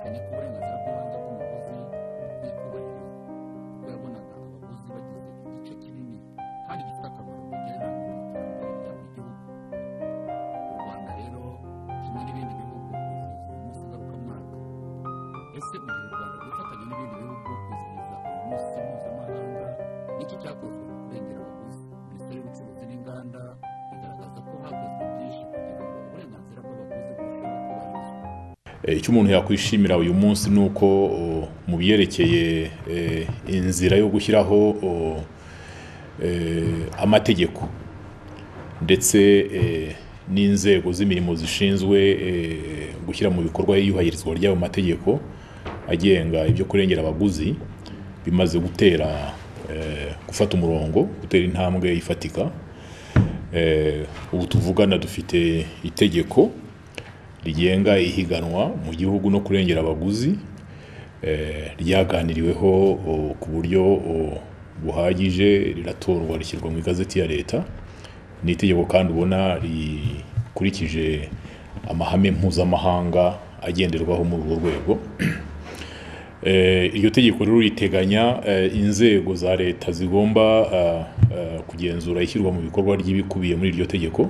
Yamenye ko uburenganzira bw'ibanze bw'umuguzi bukwiye kubahirizwa, kuko yabonaga abaguzi bagize igice kinini kandi gifite akamaro ntagereranywa mu iterambere rya buri gihugu. U Rwanda rero, kimwe n'ibindi bihugu, rwizihiza uyu munsi ngarukamwaka. Ese mu gihe u Rwanda rwifatanya n'ibindi bihugu kwizihiza uyu munsi mpuzamahanga, niki cyakozwe mu kurengera abaguzi? Minisiteri y'Ubucuruzi n'Inganda igaragaza ko hakozwe byinshi kugira ngo uburenganzira bw'abaguzi burusheho kubahirizwa. Icyo umuntu yakwishimira uyu munsi ni uko mu byerekeye inzira yo gushyiraho amategeko ndetse n'inzego z'imirimo zishinzwe gushyira mu bikorwa iyubahirizwa ry'ayo mategeko agenga ibyo kurengera abaguzi, bimaze gutera gufata umurongo, gutera intambwe ifatika. Ubu tuvugana dufite itegeko rigenga ihiganwa mu gihugu no kurengera abaguzi, ryaganiriweho ku buryo buhagije, riratorwa, rishyirwa mu igazeti ya leta. Ni itegeko kandi ubona rikurikije amahame mpuzamahanga agenderwaho muri urwo rwego. Iryo tegeko rero riteganya inzego za leta zigomba kugenzura ishyirwa mu bikorwa ry'ibikubiye muri iryo tegeko.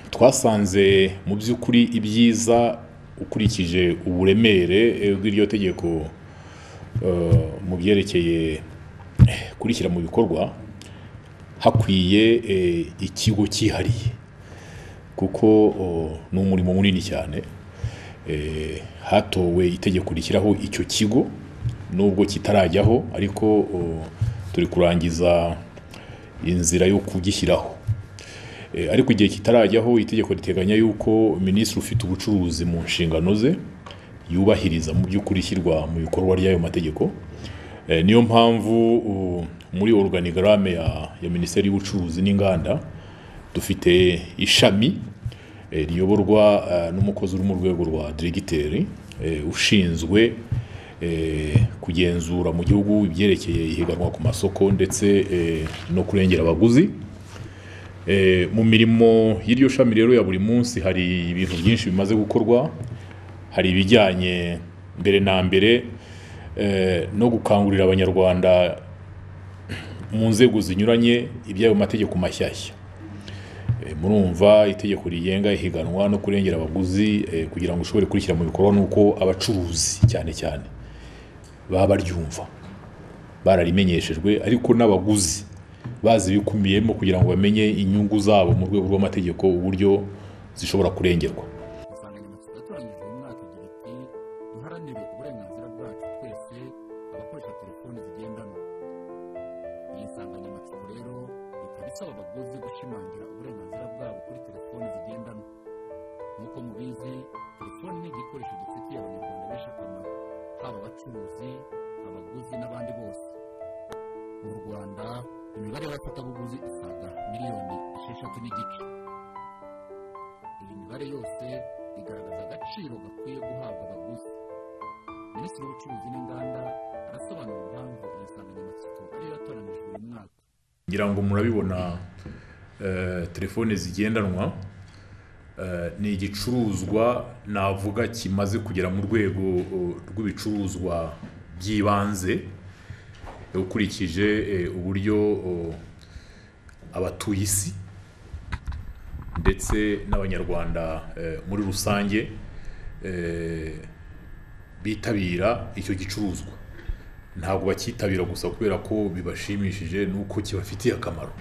Twasanze mu by'ukuri ibyiza, ukurikije uburemere bw'iryo tegeko mu byerekeye kurishyira mu bikorwa, hakwiye ikigo cyihariye, kuko ni umurimo munini cyane. Hatowe itegeko rishyiraho icyo kigo, nubwo kitarajyaho, ariko turi kurangiza inzira yo kugishyiraho. Ariko igihe kitarajyaho, itegeko riteganya yuko minisitiri ufite ubucuruzi mu nshingano ze yubahiriza mu by'ukuri ishyirwa mu bikorwa ry'ayo mategeko. Niyo mpamvu muri organigramme ya Minisiteri y'Ubucuruzi n'Inganda dufite ishami riyoborwa n'umukozi uri mu rwego rwa diregiteri, ushinzwe kugenzura mu gihugu ibyerekeye ihiganwa ku masoko ndetse no kurengera abaguzi. Mu mirimo y'iryo shami rero ya buri munsi hari ibintu byinshi bimaze gukorwa. Hari ibijyanye mbere na mbere no gukangurira Abanyarwanda mu nzego zinyuranye iby'ayo mategeko mashyashya. Murumva itegeko rigenga ihiganwa no kurengera abaguzi, kugira ngo ushobore kurishyira mu bikorwa nuko abacuruzi cyane cyane baba baryumva, bararimenyeshejwe, ariko n'abaguzi bazi ibikubiyemo kugira ngo bamenye inyungu zabo mu rwego rw'amategeko, uburyo zishobora kurengerwa. Insanganyamatsiko yatoranyijwe uyu mwaka igira iti: "Duharanire uburenganzira bwacu twese abakoresha telefoni zigendanwa." Iyi nsanganyamatsiko rero ikaba isaba abaguzi gushimangira uburenganzira bwabo kuri telefoni zigendanwa. Nk'uko mubizi, telefoni ni igikoresho gifitiye Abanyarwanda benshi akamaro, haba abacuruzi, abaguzi n'abandi bose. Mu Rwanda imibare y'abafatabuguzi isaga miliyoni 6.5. Iyi mibare yose igaragaza agaciro gakwiye guhabwa abaguzi. Minisitiri w'Ubucuruzi n'Inganda arasobanura impamvu iyi nsanganyamatsiko ariyo yatoranijwe uyu mwaka. Ngira ngo murabibona, telefone zigendanwa ni igicuruzwa navuga kimaze kugera mu rwego rw'ibicuruzwa by'ibanze, ukurikije uburyo abatuye isi ndetse n'Abanyarwanda muri rusange bitabira icyo gicuruzwa. Ntabwo bacyitabira gusa kubera ko bibashimishije, nuko kibafitiye akamaro.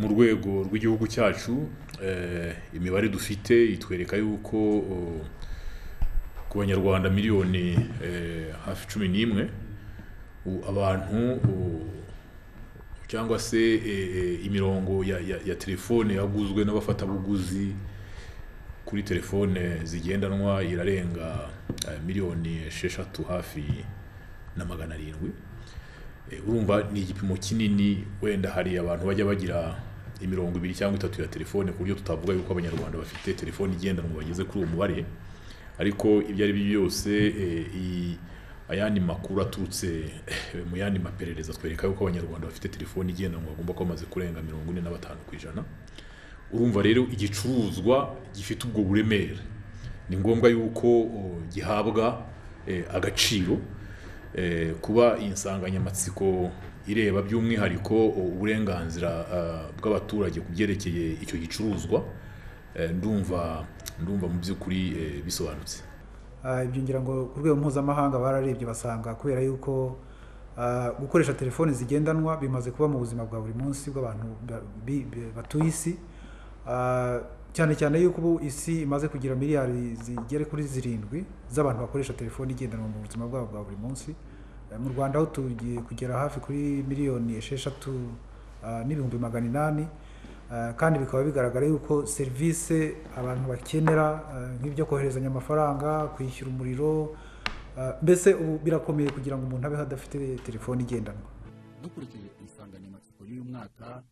Mu rwego rw'igihugu cyacu, imibare dufite itwereka yuko ku Banyarwanda miliyoni hafi 11, abantu cyangwa se imirongo ya telefone yaguzwe n'abafatabuguzi kuri telefone zigendanwa irarenga miliyoni 6 hafi na 700. Urumva ni igipimo kinini. Wenda hari abantu bajya bagira imirongo ibiri cyangwa itatu ya telefone, ku buryo tutavuga yuko Abanyarwanda bafite telefone igendanwa bageze kuri uwo mubare. Ariko ibyo ari byo byose, ayandi makuru aturutse mu yandi maperereza twereka yuko Abanyarwanda bafite telefone igendanwa bagomba kuba bamaze kurenga 45%. Urumva rero igicuruzwa gifite ubwo buremere Ni ngombwa yuko gihabwa agaciro. Kuba iyi nsanganyamatsiko ireba by'umwihariko uburenganzira bw'abaturage ku byerekeye icyo gicuruzwa, ndumva mu by'ukuri bisobanutse. Ibyo ngira ngo ku rwego mpuzamahanga bararebye basanga kubera yuko gukoresha telefoni zigendanwa bimaze kuba mu buzima bwa buri munsi bw'abantu batuye isi, cyane cyane yuko ubu isi imaze kugira miliyari zigere kuri 7 z'abantu bakoresha telefoni igendanwa mu buzima bwabo bwa buri munsi. Mu Rwanda aho tugiye kugera hafi kuri miliyoni 6,800,000, kandi bikaba bigaragara yuko serivisi abantu bakenera nk'ibyo koherezanya amafaranga, kwishyura umuriro, mbese ubu birakomeye kugira ngo umuntu abe adafite telefoni igendanwa. Dukurikije insanganyamatsiko y'uyu mwaka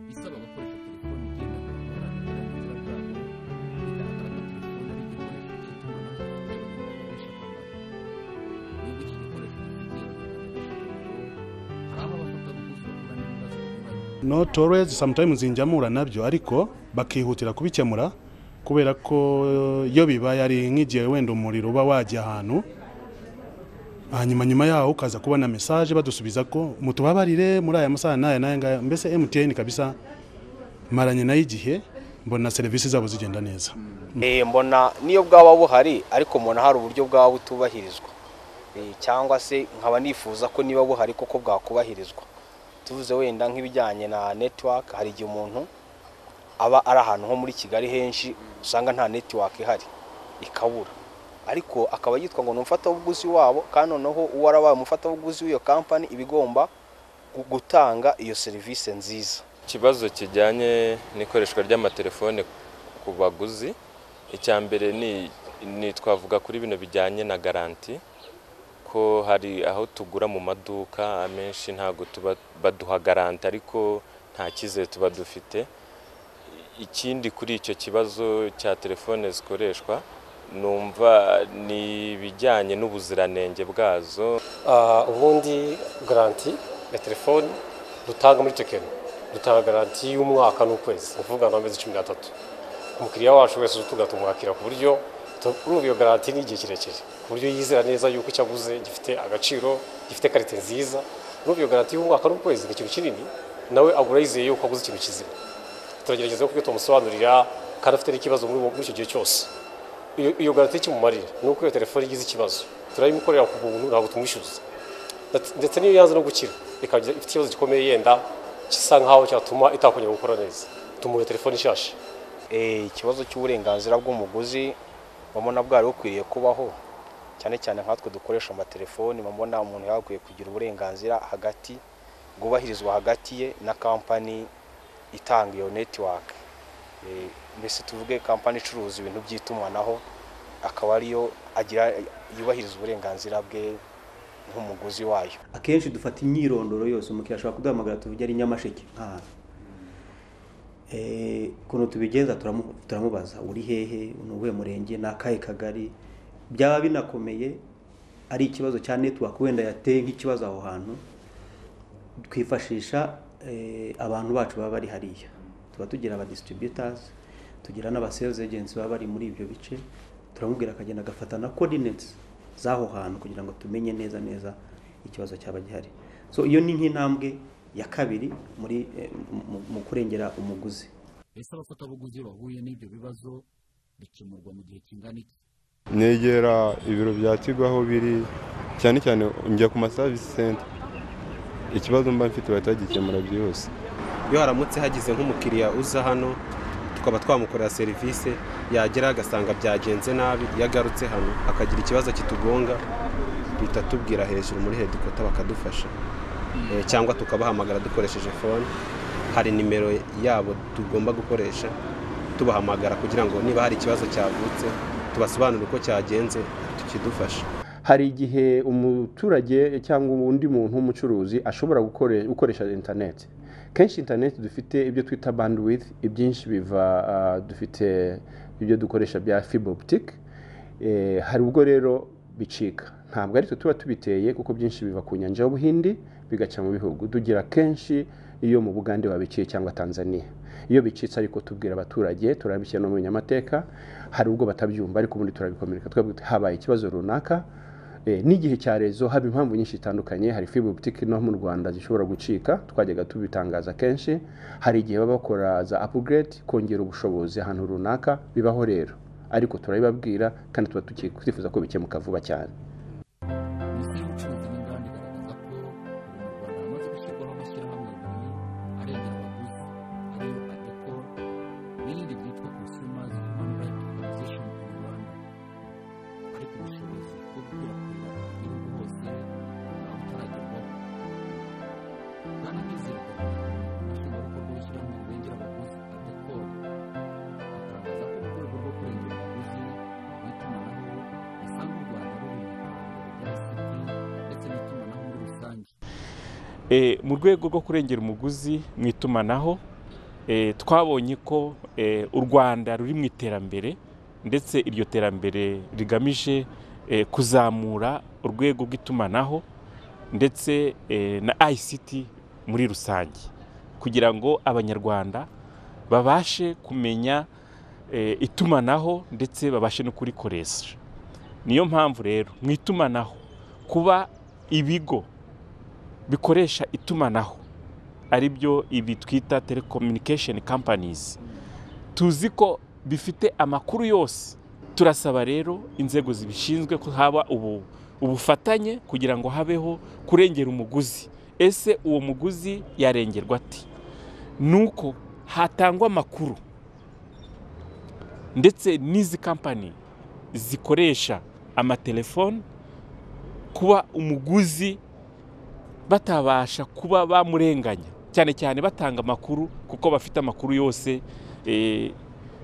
isaba abakoresha telefoni igendanwa guharanira uburenganzira bwabo, bigaragara ko telefoni ari igikoresho cy'itumanaho gifitiye Abanyarwanda benshi akamaro. Nubwo iki gikoresho gifitiye Abanyarwanda benshi akamaro, hari aho abafatabuguzi bahura n'ibibazo binyuranye. Not always, sometimes njya nabyo ariko bakihutira kubikemura, kubera ko iyo bibaye ari nk'igihe wenda umuriro uba wajya ahantu, hanyuma nyuma yaho ukaza kubona message badusubiza ko mutubabarire muri aya masaha n'aya n'aya ngaya. Mbese MTN kabisa maranye nayo igihe, mbona serivisi zabo zigenda neza. Mbona niyo bwaba buhari ariko mbona hari uburyo bwaba butubahirizwa, cyangwa se nkaba nifuza ko niba buhari koko bwakubahirizwa. Tuvuze wenda nk'ibijyanye na network, hari igihe umuntu aba ari ahantu nko muri Kigali henshi usanga nta network ihari ikabura, ariko akaba yitwa ngo ni umufatabuguzi wabo, kandi noneho uwo arabaye umufatabuguzi w'iyo company ibigomba gutanga iyo serivisi nziza. Ikibazo kijyanye n'ikoreshwa ry'amatelefone ku baguzi, icya mbere ni twavuga kuri bino bijyanye na garanti, ko hari aho tugura mu maduka amenshi ntago tuba baduha garanti, ariko nta cyizere tuba dufite. Ikindi kuri icyo kibazo cya telefone zikoreshwa, numva ni ibijyanye n'ubuziranenge bwazo. Ubundi garanti ya telefone dutanga muri Tekno, dutanga garanti y'umwaka n'ukwezi, ni ukuvuga amezi 13. Umukiriya wacu wese utugana tumwakira ku buryo urumva iyo garanti ni igihe kirekire, ku buryo yizera neza yuko icyo aguze gifite agaciro, gifite karite nziza. Urumva iyo garanti y'umwaka n'ukwezi ni ikintu kinini, nawe agura yizeye yuko aguze ikintu kizima. Turagerageza kuko tumusobanurira kandi afite n'ikibazo muri icyo gihe cyose. Iyo garanti ikimumarira ni uko iyo telefone igize ikibazo turayimukorera ku buntu, ntabwo tumwishyuza, ndetse n'iyo yanze no gukira ikaba ifite ikibazo gikomeye yenda gisa nkaho cyatuma itakongera gukora neza, tumuha telefone nshasha. Ikibazo cy'uburenganzira bw'umuguzi mbona bwari bukwiriye kubaho, cyane cyane nkatwe dukoresha amatelefoni, mbona umuntu yakwiye kugira uburenganzira hagati bwubahirizwa hagati ye na company itanga iyo network. Mbese tuvuge company icuruza ibintu by'itumanaho, akaba ariyo agira yubahiriza uburenganzira bwe nk'umuguzi wayo. Akenshi dufata imyirondoro yose, umukiriya ashobora kuduhamagara tuvuge ari Nyamasheke nk'ahantu, ukuntu tubigenza turamubaza uri hehe, ni uwuhe murenge, ni akahe kagari. Byaba binakomeye ari ikibazo cya network wenda yateye nk'ikibazo aho hantu, twifashisha abantu bacu baba bari hariya. Tuba tugira aba distributors, tugira n'aba sales agents baba bari muri ibyo bice, turamubwira akagenda agafata na coordinates z'aho hantu kugira ngo tumenye neza neza ikibazo cyaba gihari. So iyo ni nk'intambwe ya kabiri muri mu kurengera umuguzi. Ese abafatabuguzi bahuye n'ibyo bibazo bikemurwa mu gihe kingana iki? Negera ibiro bya Tigo aho biri, cyane cyane njya ku ma service center, ikibazo mba mfite batagikemura byihuse. Iyo haramutse hagize nk'umukiriya uza hano tukaba twamukorera serivisi, yagera agasanga byagenze nabi, yagarutse hano akagira ikibazo kitugonga, duhita tubwira hejuru muri headquarter bakadufasha, cyangwa tukabahamagara dukoresheje phone. Hari nimero yabo tugomba gukoresha tubahamagara kugira ngo niba hari ikibazo cyavutse tubasobanurire uko cyagenze tukidufasha. Hari igihe umuturage cyangwa undi muntu w'umucuruzi ashobora gukoresha internet. Kenshi internet dufite ibyo twita bandwidth, ibyinshi biva dufite ibyo dukoresha bya fiber optic. Hari ubwo rero bicika, ntabwo ari twe tuba tubiteye kuko byinshi biva ku nyanja y'Ubuhindi bigaca mu bihugu. Tugira kenshi iyo mu Bugande babiciye cyangwa Tanzania. Iyo bicitse ariko tubwira abaturage, turabishyira no mu binyamateka, hari ubwo batabyumva ariko ubundi turabikomereka, twabwira habaye ikibazo runaka. N'igihe cya rezo haba impamvu nyinshi zitandukanye, hari fibre optique no mu Rwanda zishobora gucika, twajyaga tubitangaza kenshi, hari igihe baba bakora za upgrade, kongera ubushobozi ahantu runaka, bibaho rero, ariko turabibabwira kandi tuba twifuza ko bikemuka vuba cyane. Minisiteri y'Ubucuruzi n'Inganda igaragaza ko ubu mu Rwanda hamaze gushyirwaho amashyirahamwe abiri arengera abaguzi, ariyo ADECOR n'irindi ryitwa Consumers Human Rights Organization in Rwanda, ariko ubushobozi bwo gukwirakwira mu gihugu hose bukaba butaragerwaho. Bwana Mizero Bernard, umushingwabikorwa w'ishyirahamwe rirengera abaguzi ADECOR, atangaza ko mu rwego rwo kurengera umuguzi mu itumanaho basanga u Rwanda ruri mu iterambere rya ICT ndetse n'itumanaho muri rusange. Mu rwego rwo kurengera umuguzi mu itumanaho, twabonye ko u Rwanda ruri mu iterambere, ndetse iryo terambere rigamije kuzamura urwego rw'itumanaho ndetse na ICT muri rusange, kugira ngo Abanyarwanda babashe kumenya itumanaho ndetse babashe no kurikoresha. Niyo mpamvu rero mu itumanaho kuba ibigo bikoresha itumanaho ari byo ibi twita telecommunication companies, tuzi ko bifite amakuru yose. Turasaba rero inzego zibishinzwe ko haba ubufatanye kugira ngo habeho kurengera umuguzi. Ese uwo muguzi yarengerwa ati? Nuko hatangwa amakuru, ndetse n'izi kampani zikoresha amatelefone, kuba umuguzi batabasha kuba bamurenganya, cyane cyane batanga amakuru kuko bafite amakuru yose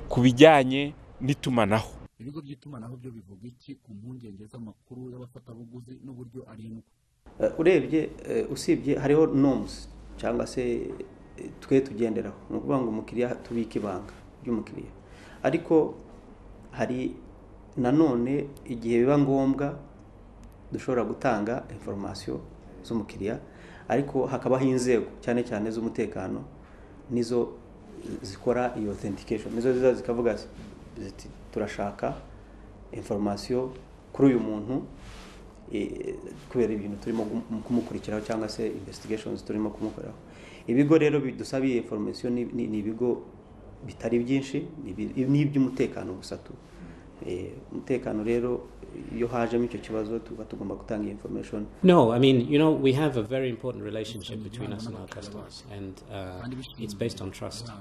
ku bijyanye n'itumanaho. Ibigo by'itumanaho byo bivuga iki ku mpungenge z'amakuru y'abafatabuguzi n'uburyo arindwa? Urebye, usibye hariho norms cyangwa se twe tugenderaho, ni ukuvuga ngo umukiriya tubika ibanga ry'umukiriya, ariko hari nanone igihe biba ngombwa dushobora gutanga information z'umukiriya, ariko hakabaho inzego cyane cyane z'umutekano nizo zikora iyo authentication, nizo ziza zikavuga ziti turashaka information kuri uyu muntu kubera ibintu turimo kumukurikiraho cyangwa se investigations turimo kumukoraho. Ibigo rero bidusaba iyi information ni ibigo bitari byinshi, ni iby'umutekano gusa tu. Umutekano rero iyo hajemo icyo kibazo tuba tugomba gutanga iyi information. No, I mean, you know, we have a very important relationship between us and our customers, and it's based on trust.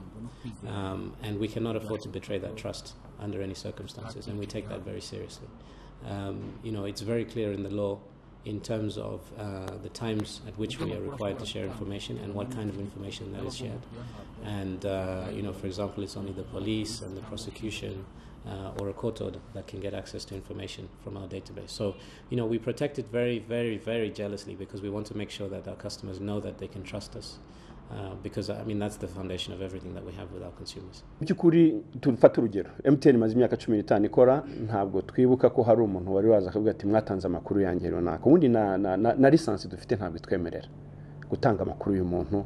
And we cannot afford to betray that trust under any circumstances, and we take that very seriously. You know, it's very clear in the law in terms of the times at which we are required to share information and what kind of information that is shared. And, you know, for example, it's only the police and the prosecution or a court order that can get access to information from our database. So, you know, we protect it very, very, very jealously because we want to make sure that our customers know that they can trust us. Because, I mean, that's the foundation of everything that we have with our consumers. By'ukuri tufata urugero, MTN imaze imyaka 15 ikora, ntabwo twibuka ko hari umuntu wari waza akavuga ati mwatanze amakuru yanjye runaka. Ubundi na lisansi dufite ntabwo itwemerera gutanga amakuru y'umuntu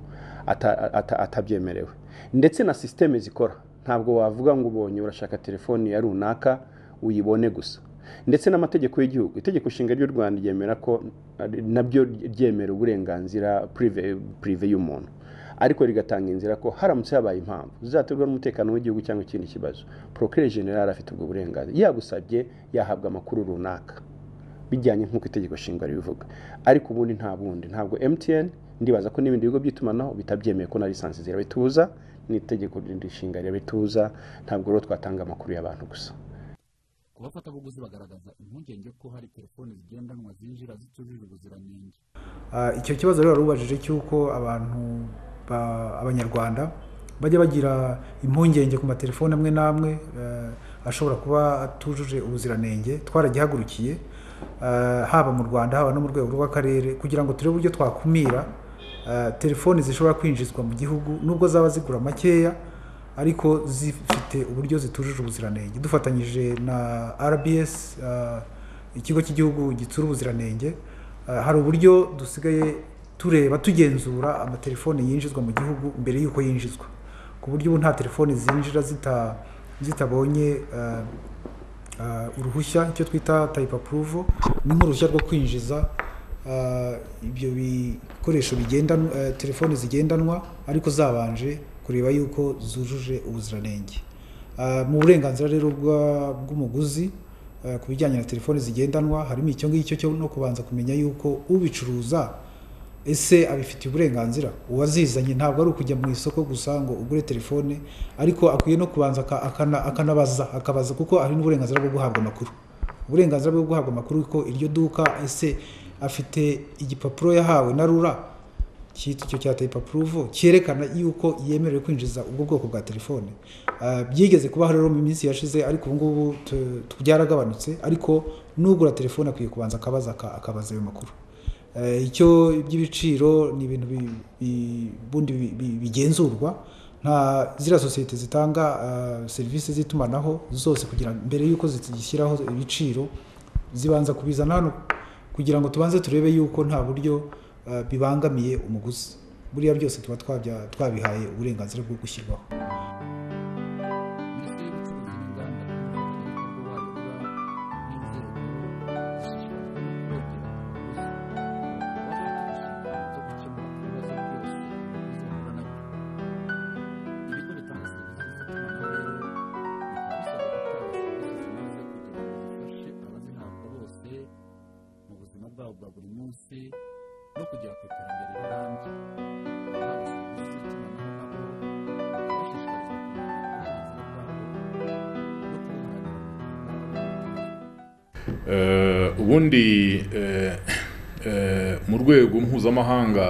atabyemerewe. Ndetse na systeme zikora, ntabwo wavuga ngo ubonye urashaka telefoni ya runaka uyibone gusa. Ndetse n'amategeko y'igihugu, itegeko nshinga ry'u Rwanda ryemera ko nabyo ryemera uburenganzira prive y'umuntu, ariko rigatanga inzira ko haramutse habaye impamvu zizaterwa n'umutekano w'igihugu cyangwa ikindi kibazo, procureur general afite ubwo burenganzira, yagusabye yahabwa amakuru runaka bijyanye nk'uko itegeko nshinga ribivuga. Ariko ubundi nta bundi, ntabwo MTN, ndibaza ko n'ibindi bigo by'itumanaho bitabyemeye ko na lisansi zirabituza, n'itegeko nshinga rirabituza, ntabwo rero twatanga amakuru y'abantu gusa. Ku bafatabuguzi bagaragaza impungenge ko hari telefoni zigendanwa zinjira zitujuje ubuziranenge. Icyo kibazo rero warubajije cy'uko abantu Abanyarwanda bajya bagira impungenge ku matelefone amwe n'amwe ashobora kuba atujuje ubuziranenge, twaragihagurukiye haba mu Rwanda haba no mu rwego rw'akarere kugira ngo turebe uburyo twakumira telefoni zishobora kwinjizwa mu gihugu nubwo zaba zigura makeya ariko zifite uburyo zitujuje ubuziranenge. Dufatanyije na RBS, ikigo cy'igihugu gitsura ubuziranenge, hari uburyo dusigaye tureba tugenzura amatelefone yinjizwa mu gihugu mbere y'uko yinjizwa, ku buryo ubu nta telefoni zinjira zitabonye uruhushya, icyo twita type approval, ni nk'uruhushya rwo kwinjiza ibyo bikoresho bigendanwa, telefoni zigendanwa, ariko zabanje kureba yuko zujuje ubuziranenge. Mu burenganzira rero bw'umuguzi ku bijyanye na telefoni zigendanwa harimo icyo ngicyo cyo no kubanza kumenya yuko ubicuruza ese abifitiye uburenganzira. Uwazizanye ntabwo ari ukujya mu isoko gusa ngo ugure telefone, ariko akwiye no kubanza akanabaza, akabaza, kuko hari n'uburenganzira bwo guhabwa amakuru. Uburenganzira bwo guhabwa amakuru ko iryo duka ese afite igipapuro yahawe na RURA icyo cya type approval cyerekana yuko yemerewe kwinjiza ubwo bwoko bwa telefone. Byigeze kubaho rero mu minsi yashize, ariko ubu ngubu byaragabanutse, ariko n'ugura telefone akwiye kubanza akabaza ayo makuru. Icyo by'ibiciro ni ibintu bundi bigenzurwa nta ziriya sosiyete zitanga serivisi z'itumanaho zose, kugira mbere yuko zishyiraho ibiciro zibanza kubizana hano kugira ngo tubanze turebe yuko nta buryo bibangamiye umuguzi. Buriya byose tuba twabihaye uburenganzira bwo gushyirwaho. Minisiteri y'Ubucuruzi n'Inganda n'Umufatanyabikorwa wayo RURA n'inzego zishishikarizwa no kurengera abaguzi, bakaba bafite inshingano zo gukemura ibibazo byose abaguzi bahura nabyo. Ibigo bitanga serivisi z'itumanaho rero bikaba bisabwa gutanga serivisi zinoze kugira ngo zifashe abazihabwa bose mu buzima bwabo bwa buri munsi no kugera ku iterambere rirambye. Abahabwa serivisi z'itumanaho nabo bakaba bashishikarizwa kumenya uburenganzira bwabo no kubuharanira mu gihe baba bahohotewe. Ubundi mu rwego mpuzamahanga,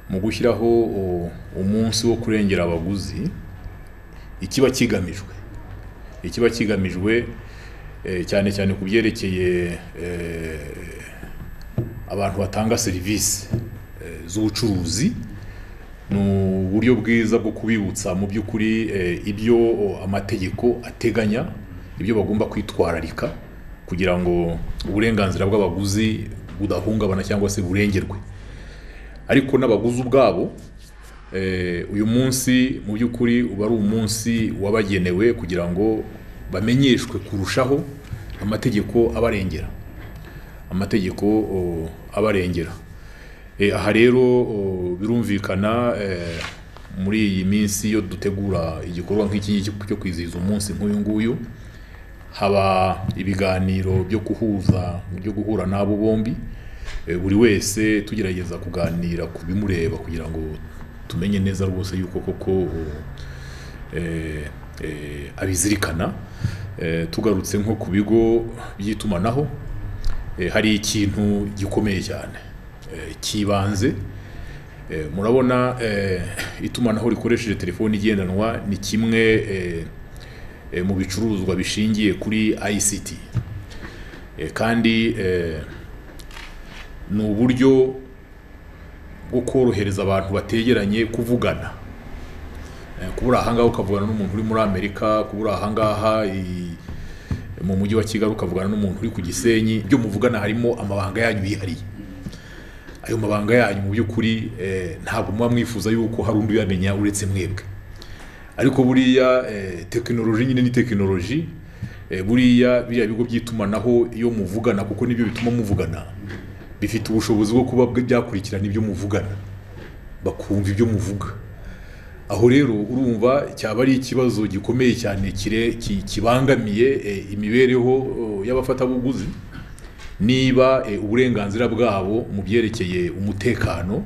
mu gushyiraho umunsi wo kurengera abaguzi, ikiba kigamijwe cyane cyane ku byerekeye abantu batanga serivisi z'ubucuruzi, ni uburyo bwiza bwo kubibutsa mu by'ukuri ibyo amategeko ateganya, ibyo bagomba kwitwararika kugira ngo uburenganzira bw'abaguzi budahungabana cyangwa se burengerwe. Ariko n'abaguzi ubwabo, uyu munsi mu by'ukuri uba ari umunsi wabagenewe kugira ngo bamenyeshwe kurushaho amategeko abarengera, amategeko abarengera. Aha rero birumvikana, muri iyi minsi iyo dutegura igikorwa nk'iki ngiki cyo kwizihiza umunsi nk'uyu nguyu, haba ibiganiro byo kuhuza, byo guhura n'abo bombi, buri wese tugerageza kuganira ku bimureba kugira ngo tumenye neza rwose yuko koko abizirikana. Tugarutse nko ku bigo by'itumanaho, hari ikintu gikomeye cyane cy'ibanze. Murabona itumanaho rikoresheje telefoni igendanwa ni kimwe mu bicuruzwa bishingiye kuri ICT, kandi ni uburyo bwo korohereza abantu bategeranye kuvugana. Kuba uri ahangaha ukavugana n'umuntu uri muri Amerika, kuba uri ahangaha mu mujyi wa Kigali ukavugana n'umuntu uri ku Gisenyi, ibyo muvugana harimo amabanga yanyu yihariye. Ayo mabanga yanyu mu by'ukuri ntabwo muba mwifuza yuko hari undi uyamenya uretse mwebwe. Ariko buriya tekinoloji nyine ni tekinoloji, buriya biriya bigo by'itumanaho iyo muvugana, kuko nibyo bituma muvugana, bifite ubushobozi bwo kuba byakurikirana ibyo muvugana, bakumva ibyo muvuga. Aho rero urumva cyaba ari ikibazo gikomeye cyane kibangamiye imibereho y'abafatabuguzi, niba uburenganzira bwabo mu byerekeye umutekano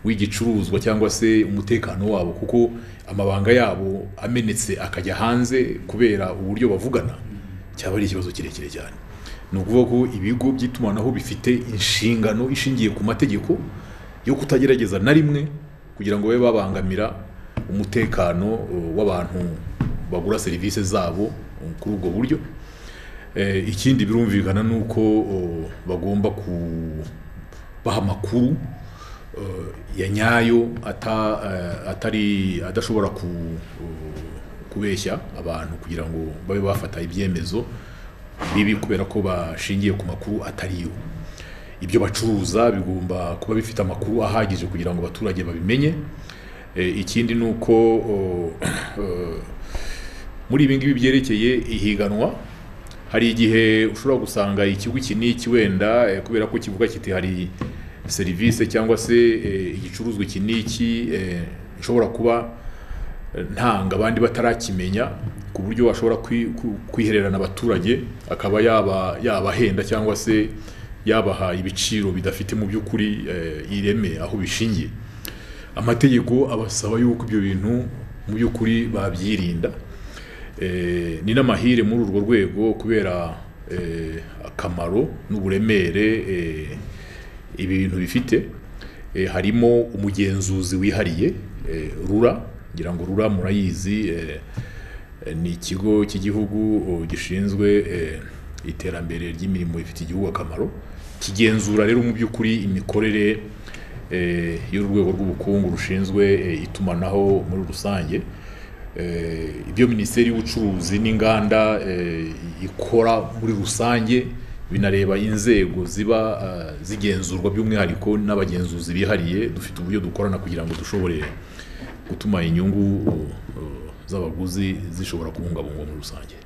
w'igicuruzwa cyangwa se umutekano wabo, kuko amabanga yabo amenetse akajya hanze kubera uburyo bavugana, cyaba ari ikibazo kirekire cyane. Ni ukuvuga ko ibigo by'itumanaho bifite inshingano ishingiye ku mategeko yo kutagerageza na rimwe kugira ngo babe babangamira umutekano w'abantu bagura serivisi zabo kuri ubwo buryo. Ikindi birumvikana ni uko bagomba kubaha amakuru ya nyayo atari adashobora kubeshya abantu kugira ngo babe bafata ibyemezo bibi kubera ko bashingiye ku makuru atariyo. Ibyo bacuruza bigomba kuba bifite amakuru ahagije kugira ngo abaturage babimenye. Ikindi ni uko muri ibi ngibi byerekeye ihiganwa, hari igihe ushobora gusanga ikigo iki n'iki wenda kubera ko kivuga kiti hari serivisi cyangwa se igicuruzwa iki n'iki nshobora kuba ntanga abandi batarakimenya, ku buryo bashobora kwihererana abaturage akaba yabahenda cyangwa se yabaha ibiciro bidafite mu by'ukuri ireme aho bishingiye. Amategeko abasaba yuko ibyo bintu mu by'ukuri babyirinda. Ni n'amahire muri urwo rwego kubera akamaro n'uburemere ibintu bifite. Harimo umugenzuzi wihariye RURA, ngira ngo RURA murayizi, ni ikigo cy'igihugu gishinzwe iterambere ry'imirimo ifitiye igihugu akamaro. Kigenzura rero mu by'ukuri imikorere y'urwego rw'ubukungu rushinzwe itumanaho muri rusange. Ibyo Minisiteri y'Ubucuruzi n'Inganda ikora muri rusange binareba inzego ziba zigenzurwa by'umwihariko n'abagenzuzi bihariye. Dufite uburyo dukorana kugira ngo dushobore gutuma inyungu z'abaguzi zishobora kubungabungwa muri rusange.